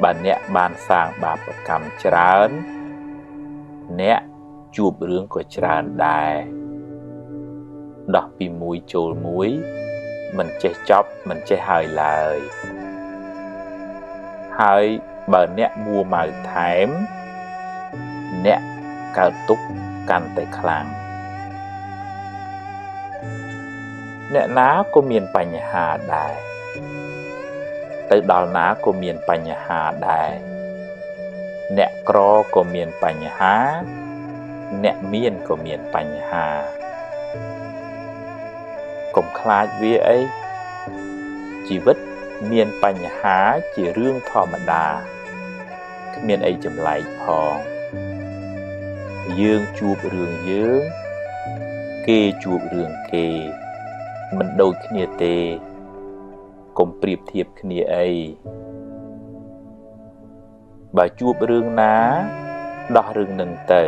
បើអ្នកបានសាងបាបកម្មច្រើន អ្នកជួបរឿងក៏ច្រើនដែរដោះពីមួយចូលមួយ មិនចេះចប់មិនចេះហើយឡើយហើយបើអ្នកមួម៉ៅថែមអ្នកកើតទុក្ខកាន់តែខ្លាំងអ្នកណាក៏មានបញ្ហាដែរទៅដល់ណាក៏មានបញ្ហាដែរអ្នកក្រក៏មានបញ្ហាអ្នកមានក៏មានបញ្ហាកុំខ្លាចវាអីជីវិតមានបញ្ហាជារឿងធម្មតាគ្មានអីចម្លែកផងយើងជួបរឿងយើងគេជួបរឿងគេមិនដូចគ្នាទេកុំប្រៀបធៀបគ្នាអីបើជួបរឿងណាដោះរឿងនឹងទៅ